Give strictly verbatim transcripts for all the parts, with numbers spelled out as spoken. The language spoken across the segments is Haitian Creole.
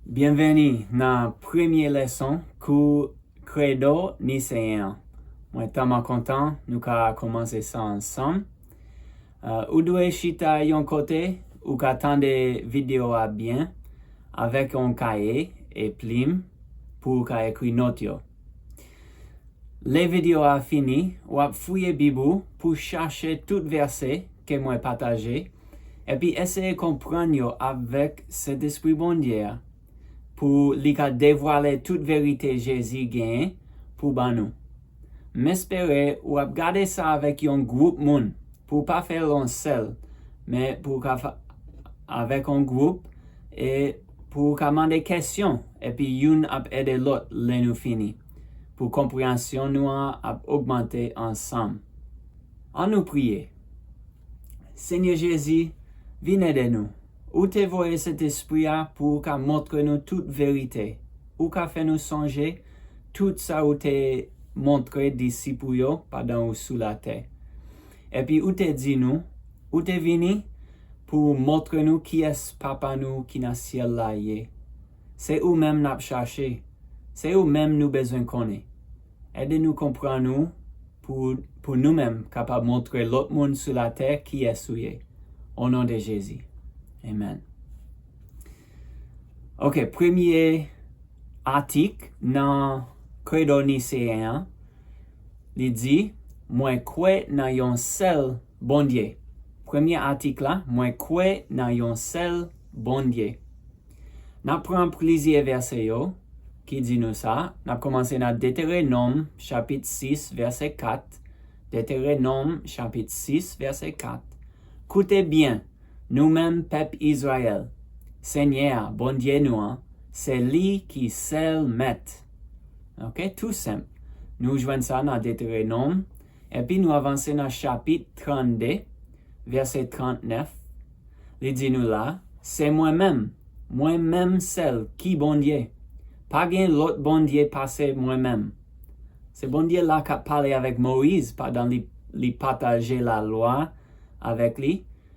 Byenveni nan premye leson kou Kredo Niseyen an. Mwen tèlman kontan nou ka kòmanse sa ansanm. Uh, ou dwe chita yon kote ou ka tande videyo a byen avèk yon kaye e plim pou ou ka ekri nòt yo. Lè videyo a fini, w ap fouye Bib ou pou chache tout vèsè ke mwen pataje, epi eseye konprann yo avèk Sentespri Bondye a, pou li ka devwale tout verite Jezi genyen pou ban nou. M espere w ap gade sa avèk yon gwoup moun, pou w pa fè l yon sèl, men pou w ka fè avèk yon gwoup, e pou w ka mande kesyon, epi youn ap ede lòt lè nou fini, pou konpreyansyon nou an ap ogmante ansanm. Ann nou priye. Senyè Jezi, vin ede nou. Ou te voye Sentespri a pou w ka montre nou tout verite. Ou ka fè nou sonje tout sa ou te montre disip ou yo pandan ou sou latè. Epi ou te di nou, ou te vini pou montre nou kiyès Papa nou ki nan syèl la ye. Se ou menm n ap chache. Se ou menm nou bezwen konnen. Ede nou konprann ou pou, pou nou menm kapab montre lòt moun sou latè kiyès ou ye. O non de Jezi. Amen. Ok, premye atik nan Kredo Niseyen an, li di, mwen kwè nan yon sèl Bondye. Premye atik la, mwen kwè nan yon sèl Bondye. N ap pran plizyè vèsè yo ki di nou sa. N ap kòmanse nan Deterenòm chapit sis, vèsè kat. Deterenòm chapit sis, vèsè kat. Koute byen, nou menm pèp Izrayèl. Senyè a, Bondye nou an, se li ki sèl mèt. Ok, tou senp. Nou jwenn sa nan Deterenòm. Epi nou avanse nan chapit trannde, vèsè trannèf. Li di nou la, se mwen menm, mwen menm sèl ki Bondye. Pa gen lòt Bondye pase mwen menm. Se Bondye la k ap pale avèk Moyiz pandan li, li pataje lalwa avèk li.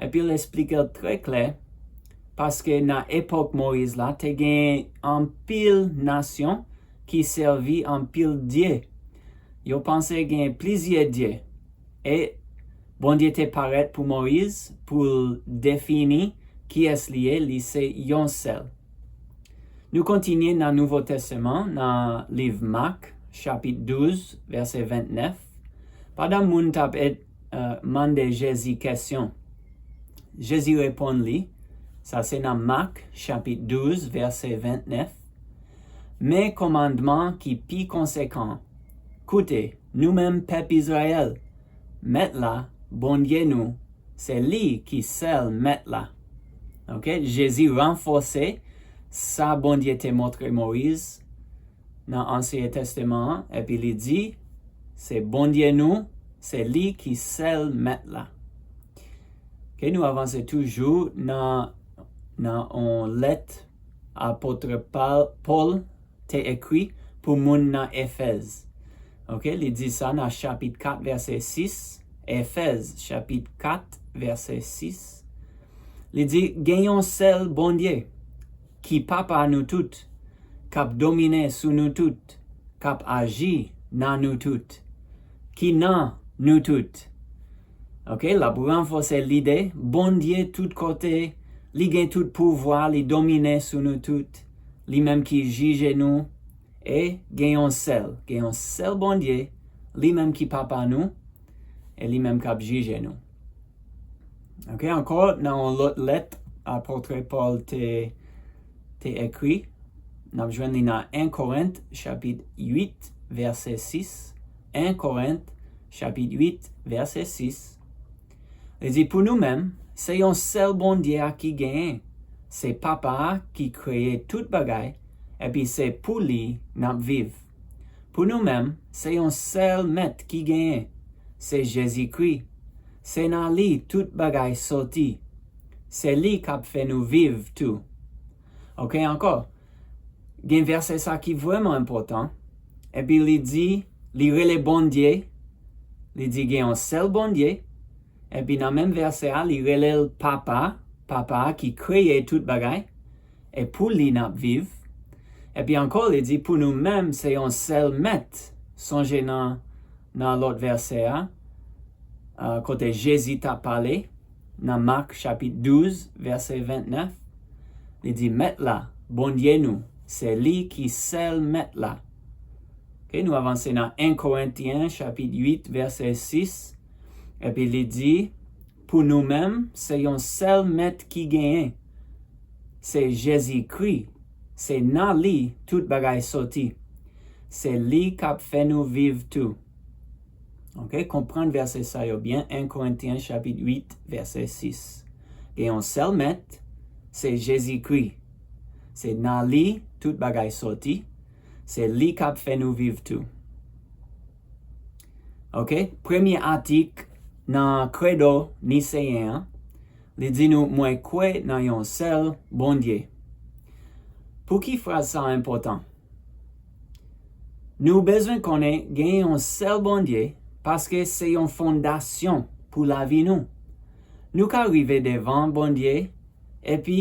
Epi l esplike l trè klè, paske nan epòk Moyiz la, te gen anpil nasyon ki sèvi anpil dye. Yo panse gen plizyè dye. E Bondye te parèt pou Moyiz pou l defini kiyès li ye, li se yon sèl. Nou kontinye nan Nouvo Testaman, nan liv Mak, chapit douz, vèsè ventnèf. Pandan moun t ap et, eh, mande Jezi kesyon, Jezi reponn li, sa se nan Mak, chapit douz, vèsè ventnèf. Men kòmandman ki pi konsekan. Koute, nou menm pèp Izrayèl, Mèt la, Bondye nou, se li ki sèl Mèt la. Ok, Jezi ranfòse sa Bondye te montre Moyiz nan Ansyen Testaman an, epi li di, se Bondye nou, se li ki sèl Mèt la. Ok, nou avanse toujou nan, nan yon lèt apot Pal-, Pòl te ekri pou moun nan Efèz. Ok, li di sa nan chapit kat, vèsè sis, Efèz, chapit kat, vèsè sis. Li di, gen yon sèl Bondye, ki Papa nou tout, k ap domine sou nou tout, k ap aji nan nou tout, ki nan nou tout. Ok, l ap ranfòse lide, Bondye tout kote, li gen tout pouvwa, li domine sou nou tout, li menm ki jije nou, e gen yon sèl, gen yon sèl Bondye, li menm ki Papa nou, e li menm k ap jije nou. Ok, ankò, nan yon lòt lèt, apot Pòl te, te ekri, n ap jwenn li nan en Korent, chapit uit, vèsè sis, en Korent, chapit uit, vèsè sis. Li di, pou nou menm, se yon sèl Bondye a ki genyen, se Papa a ki kreye tout bagay, epi se pou li n ap viv. Pou nou menm, se yon sèl Mèt ki genyen, se Jezikri. Se nan li tout bagay soti. Se li k ap fè nou viv tou. Ok, ankò. Gen vèsè sa ki vrèman enpòtan. Epi li di, li rele Bondye, li di gen yon sèl Bondye. Epi nan menm vèsè a, li rele l Papa, Papa a ki kreye tout bagay. e pou li n ap viv. Epi ankò, li di, pou nou menm, se yon sèl mèt. Sonje nan, nan lòt vèsè a, a, kote Jezi t ap pale, nan Mak chapit douz, vèsè vennèf, li di, Mèt la, Bondye nou, se li ki sèl Mèt la. Ok, nou avanse nan en Korentyen, chapit uit, vèsè sis, epi li di, pou nou menm, se yon sèl Mèt ki genyen. Se Jezikri. Se nan li tout bagay soti. Se li k ap fè nou viv tou. Ok, konprann vèsè sa yo byen, en Korentyen chapit uit, vèsè sis. Gen yon sèl Mèt, se Jezikri. Se nan li tout bagay soti. Se li k ap fè nou viv tou. Ok, premye atik nan Kredo Niseyen an, li di nou, mwen kwè nan yon sèl Bondye. Pou ki fraz sa enpòtan? Nou bezwen konnen gen yon sèl Bondye paske se yon fondasyon pou lavi nou. Nou ka rive devan Bondye epi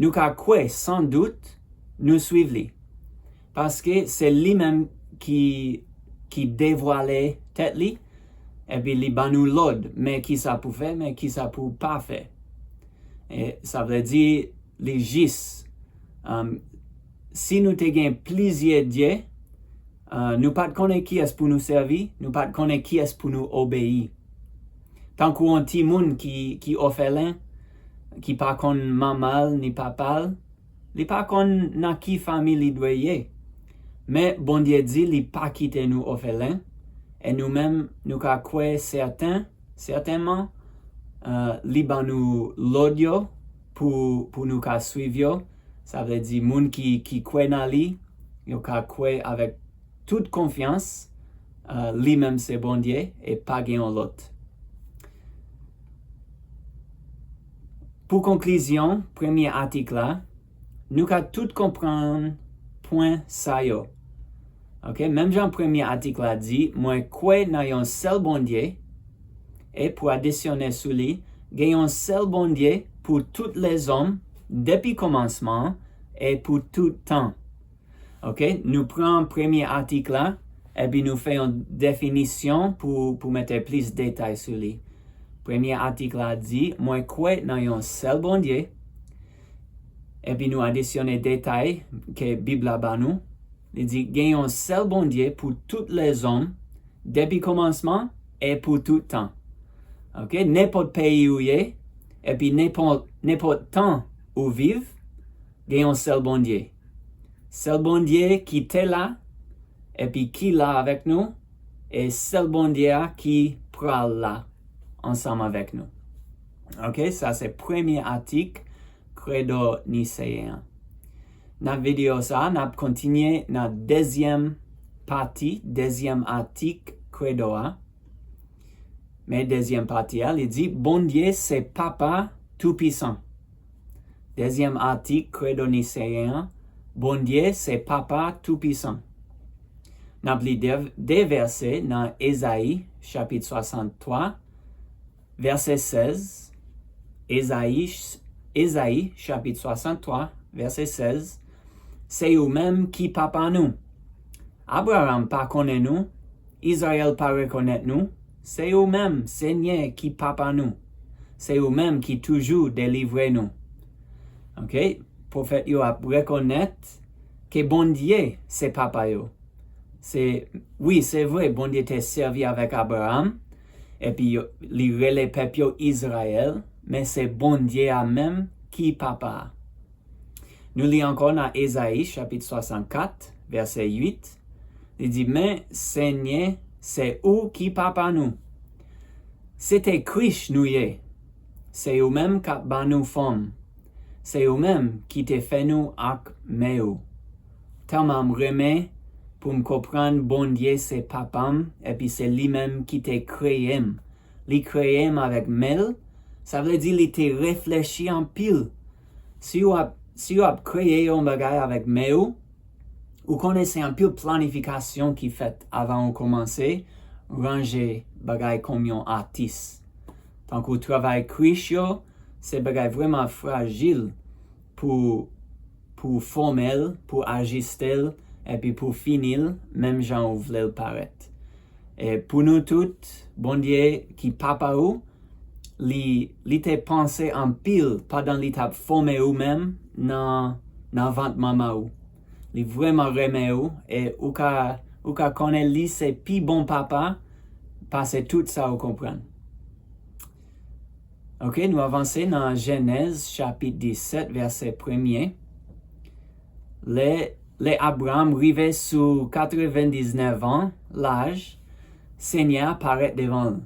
nou ka kwè san dout nou swiv li. Paske se li menm ki, ki devwale tèt li, epi li ban nou lòd, men kisa pou fè, men kisa pou pa fè. E sa vle di li jis. Um, si nou te gen plizyè dye, uh, nou pa t konnen kiyès pou nou sèvi, nou pa t konnen kiyès pou nou obeyi. Tankou yon timoun ki, ki òfelen, ki pa konn manman l ni papa l, li pa konn nan ki fanmi li dwe ye. Men Bondye di li pa kite nou òfelen, e nou menm nou ka kwè sèten, sètènman, uh, li ban nou lòd yo pou, pou nou ka swiv yo. Sa vle di moun ki, ki kwè nan li, yo ka kwè avèk tout konfyans, uh, li menm se Bondye e pa gen yon lòt. Pou konklizyon premye atik la, nou ka tout konprann pwen sa yo. Ok, menm jan premye atik la di, mwen kwè nan yon sèl Bondye, e pou adisyone sou li, gen yon sèl Bondye pou tout lèzòm, depi kòmansman an, e pou tout tan. Ok, nou pran premye atik la, epi nou fè yon definisyon pou, pou mete plis detay sou li. Premye atik la di, mwen kwè nan yon sèl Bondye, epi nou adisyone detay ke Bib la ba nou. Li di, gen yon sèl Bondye pou tout lèzòm, depi kòmansman e pou tout tan. Ok, nenpòt peyi ou ye, epi nenpòt, nenpòt tan ou viv, gen yon sèl Bondye. Sèl Bondye ki te la, epi ki la avèk nou, e sèl Bondye a ki pral la ansanm avèk nou. Ok, sa se premye atik Kredo Niseyen an. Nan videyo sa a, n ap kontinye nan dezyèm pati, dezyèm atik Kredo a. Men dezyèm pati a, li di, Bondye se Papa Toupisan. Dezyèm atik Kredo Niseyen an, Bondye se Papa Toupisan. N ap li de, de vèsè nan Ezayi, chapit swasanntwa, vèsè sèz. Ezayi, Ezayi, chapit swasanntwa, vèsè sèz. Se ou menm ki papa nou. Abraram pa konnen nou, Izrayèl pa rekonèt nou, se ou menm, Senyè, ki papa nou. Se ou menm ki toujou delivre nou. Ok, pwofèt yo ap rekonèt ke Bondye se papa yo. Se, wi, se vre, Bondye te sèvi avèk Abraram, epi yo, li rele pèp yo Izrayèl, men se Bondye a menm ki papa a. Nou li ankò nan Ezayi, chapit swasannkat, vèsè uit. Li di, men, Senyè, se ou ki papa nou. Se te krich nou ye. Se ou menm k ap ban nou fòm. Se ou menm ki te fè nou ak men ou. Tèlman m renmen pou m konprann Bondye se papa m, epi se li menm ki te kreye m. Li kreye m avèk men l, sa vle di li te reflechi anpil. Si w ap, si w ap kreye yon bagay avèk men w, ou konnen se anpil planifikasyon ki fèt avan w kòmanse ranje bagay kòm yon atis. Tankou travay krich yo, se bagay vrèman frajil pou, pou fòme l, pou ajiste l, epi pou fini l, menm jan ou vle l parèt. E pou nou tout, Bondye ki papa ou, li, li te panse anpil pandan li t ap fòme ou menm nan, nan vant manman ou. Li vrèman renmen ou, e ou ka, ou ka konnen li se pi bon papa pase tout sa ou konprann. Ok, nou avanse nan Jenèz chapit disèt, vèsè premye. Lè, lè Abraram rive sou katrevendiznèf an laj, Senyè a parèt devan l.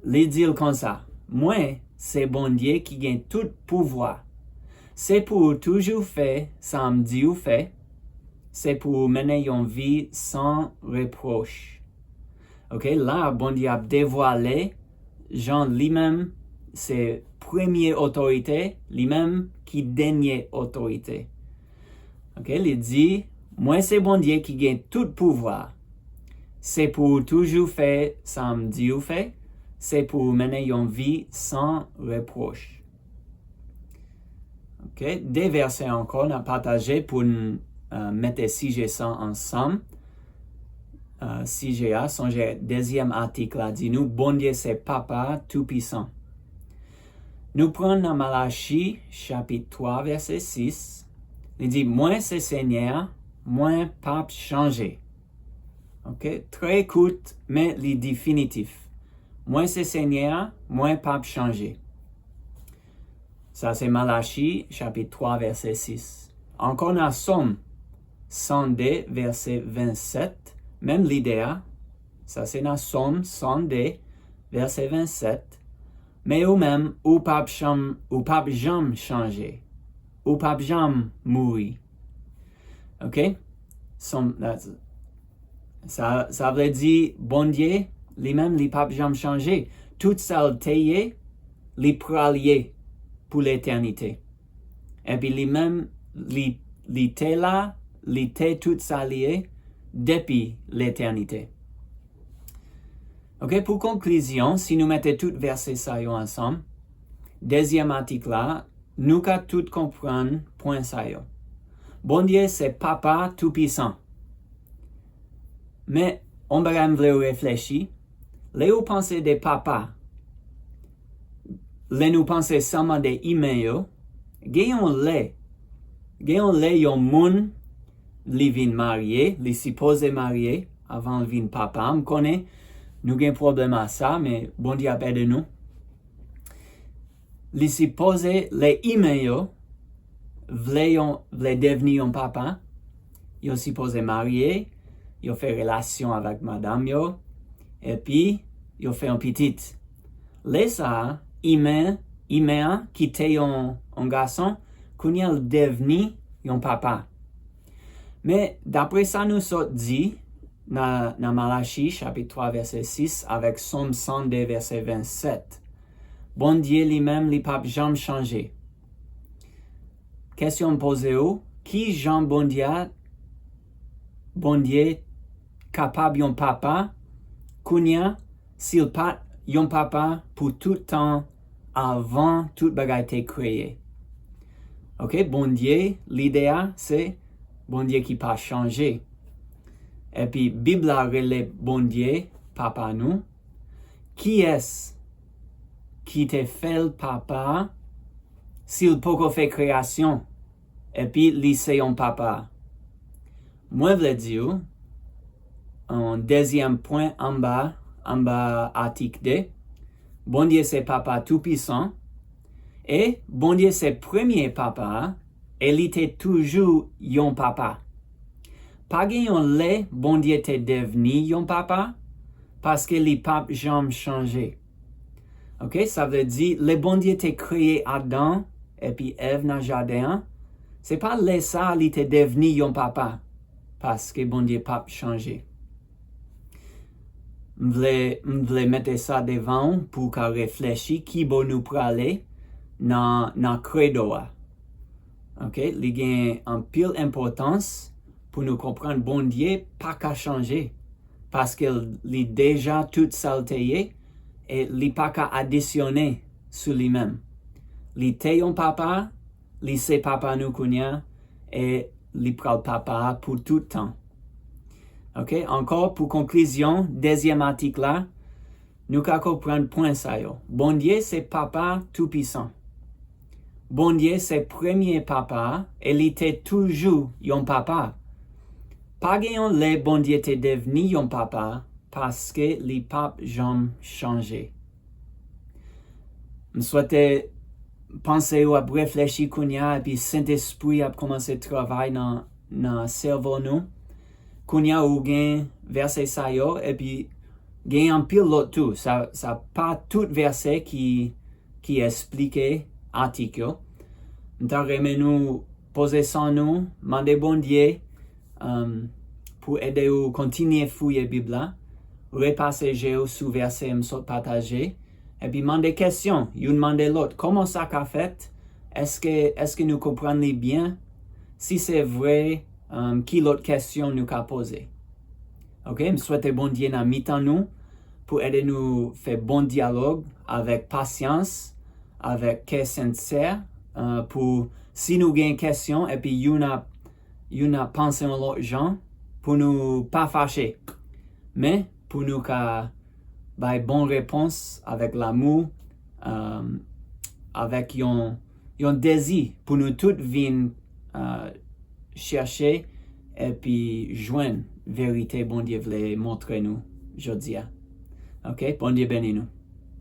Li di l konsa, Mwen se Bondye ki gen tout pouvwa. Se pou ou toujou fè sa m di ou fè. Se pou ou mennen yon vi san repwòch. Ok, la, Bondye ap devwale jan li menm se premye otorite, li menm ki dènye otorite. Ok, li di, Mwen se Bondye ki gen tout pouvwa. Se pou ou toujou fè sa m di ou fè. Se pou ou mennen yon vi san repwòch. Ok, de vèsè ankò n ap pataje pou n, uh, mete sijè sa ansanm. Uh, sijè a, sonje dezyèm atik la di nou, Bondye se Papa Toupisan. Nou pran nan Malachi, chapit twa, vèsè sis. Li di, Mwen se Senyè a, mwen p ap chanje. Ok, trè kout, men li definitif. Mwen se Senyè a, mwen p ap chanje. Sa se Malachi, chapit twa, vèsè sis. Ankò nan Sòm san de, vèsè vennsèt, menm lide a, sa se nan Sòm san de, vèsè vennsèt, Men ou menm, ou p ap janm, ou p ap janm chanje. Ou p ap janm mouri. Ok? Sa, sa vle di, Bondye, li menm, li p ap janm chanje. Tout sa l te ye, li pral ye pou letènite. Epi li menm, li, li te la, li te tout sa li ye, depi letènite. Ok, pou konklizyon, si nou mete tout vèsè sa yo ansanm, dezyèm atik la, nou ka tout konprann pwen sa yo. Bondye se Papa Toupisan. Men, yon bagay m vle w reflechi, lè ou panse de papa, lè nou panse sèlman de imen yo, gen yon lè, gen yon lè yon moun, li vin marye, li sipoze marye avan l vin papa. M konnen nou gen pwoblèm a sa, men Bondye ap ede nou. Li sipoze, lè imen yo vle yon, vle devni yon papa, yo sipoze marye, yo fè relasyon avèk madanm yo, epi yo fè yon pitit. Lè sa a, imen, imen an ki te yon, yon gason, kounye a l devni yon papa. Men, dapre sa nou sot di nan, nan Malachi, chapit twa, vèsè sis, avèk Sòm san de, vèsè vennsèt, Bondye li menm, li p ap janm chanje. Kesyon m poze w, ki jan Bondye a, Bondye kapab yon papa, kounye a, si l pa t yon papa pou tout tan avan tout bagay te kreye? Ok, Bondye, lide a, se Bondye ki pa chanje. Epi Bib la rele Bondye Papa nou. Kiyès ki te fè l Papa a si l poko fè kreyasyon, epi li se yon papa? Mwen vle di w, yon dezyèm pwen anba, anba atik de, Bondye se Papa Toupisan, e Bondye se premye Papa a, e li te toujou yon papa. Pa gen yon lè Bondye te devni yon papa, paske li p ap janm chanje. Ok, sa vle di, lè Bondye te kreye Adan epi Èv nan jaden an, se pa lè sa a li te devni yon papa, paske Bondye p ap chanje. M vle, m vle mete sa devan w pou w ka reflechi ki bò nou prale nan, nan kredo a. Ok, li gen anpil enpòtans pou nou konprann Bondye pa ka chanje, paske li deja tout sa l te ye, e li pa ka adisyone sou li menm. Li te yon papa, li se papa nou kounye a, e li pral papa a pou tout tan. Ok, ankò pou konklizyon dezyèm atik la, nou ka konprann pwen sa yo. Bondye se papa toupisan. Bondye se premye papa a e li te toujou yon papa. Pa gen yon lè Bondye te devni yon papa paske li p ap janm chanje. M swete panse w ap reflechi kounye a epi Sentespri ap kòmanse travay nan, nan sèvo nou. Kounye a ou gen vèsè sa yo epi gen anpil lòt tou. Sa, sa pa tout vèsè ki, ki esplike atik yo. M ta renmen nou poze san nou, mande Bondye um, pou ede ou kontinye fouye Bib la, repase je ou sou vèsè m sot pataje, epi mande kesyon, youn mande lòt, kòman sa ka fèt? Èske, èske nou konprann li byen? Si se vre, um, ki lòt kesyon nou ka poze? Ok, m swete Bondye nan mitan nou pou ede nou fè bon dyalòg avèk pasyans, avèk kè sensè, uh, pou si nou gen kesyon epi youn ap, youn ap panse yon lòt jan, pou nou pa fache. Men, pou nou ka bay bon repons avèk lamou, um, avèk yon, yon dezi pou nou tout vin uh, chèche epi jwenn verite Bondye vle montre nou jodi a. Ok, Bondye beni nou.